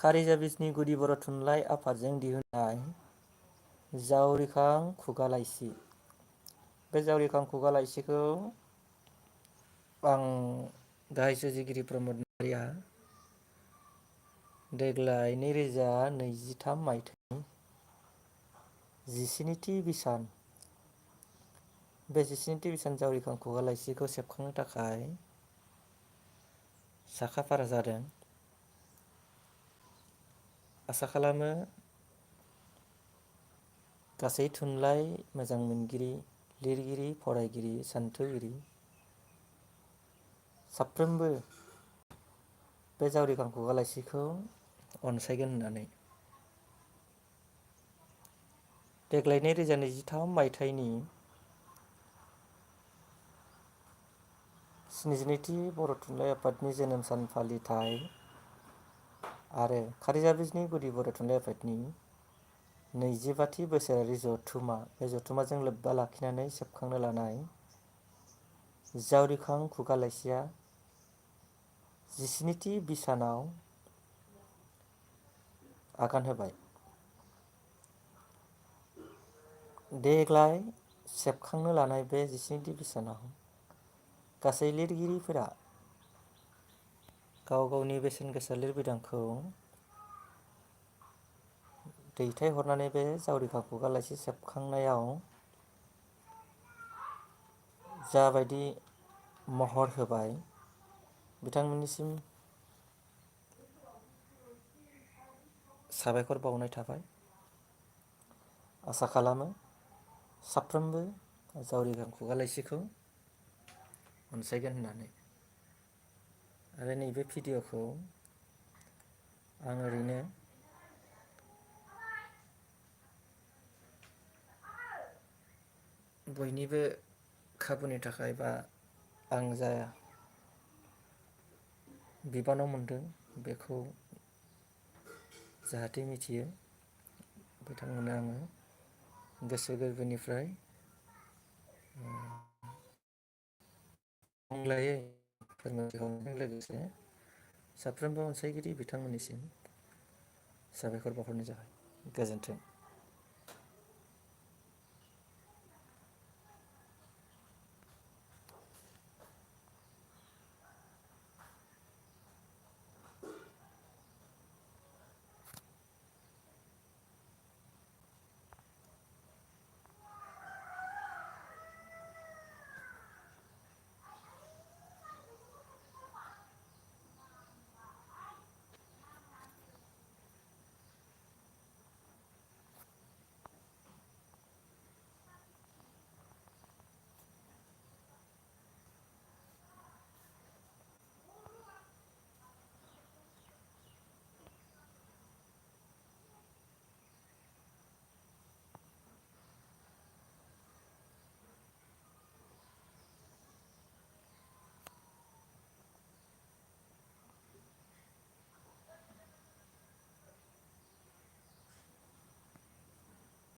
खारिजा बिजनि गुदि बर' थुनलाइ आफादजों दिहुननाय जावरिखां खुगा लाइसि। बे जावरिखां खुगा लाइसिखौ आं गाहाय सुजुगिरि प्रमद नार्जीआ देग्लाय 2023 मायथाइनि 17थि बिसान बे 17थि बिसान जावरिखां खुगा लाइसिखौ सेबखांनो थाखाय साखाफारा जादों। आसा खालामो गासै थुनलाइ मोजां मोनगिरि, लिरगिरि, फरायगिरि, सानथौगिरि साफ्रोमबो बे जावरिखां खुगा लाइसिखौ अनसायगोन होननानै। देग्लाय 2023 मायथाइनि 72थि बर' थुनलाइ आफादनि जोनोम सान फालिथाय आरो खारिजा बिजनि गुदि बर' थुनलाइ आफादनि 25थि बोसोरारि जथुम्मा, बे जथुम्माजों लोब्बा लाखिनानै सेबखांनो लानाय जावरिखां खुगा लाइसिया 17थि बिसानाव आगान होबाय। देग्लाय सेबखांनो लानाय बे 17थि बिसानाव गासै लिरगिरिफोरा गाव गावनि बेसेन गोसा लिरबिदांखौ दैथायहरनानै बे जावरिखां खुगा लाइसि सेबखांनायाव जाबायदि महर होबाय, बिथांमोननिसिम साबायखर बावनाय थाबाय। आसा खालामो साफ्रोमबो जावरिखां खुगा लाइसिखौ अनसायगोन होननानै। आरो नैबे भिडिअ'खौ आं ओरैनो बयनिबो खाबुनि थाखाय बा आं जा बिबानाव मोनदों बेखौ जाहाथे मिथियो, बिथांमोननो आङो गोसो गोरबोनिफ्राय बुंलायै फोरमायहरनायजों लोगोसे साफ्रोमबो अनसायगिरि बिथांमोननिसिम साबायखर बावहरनाय जाबाय। गोजोन्थों।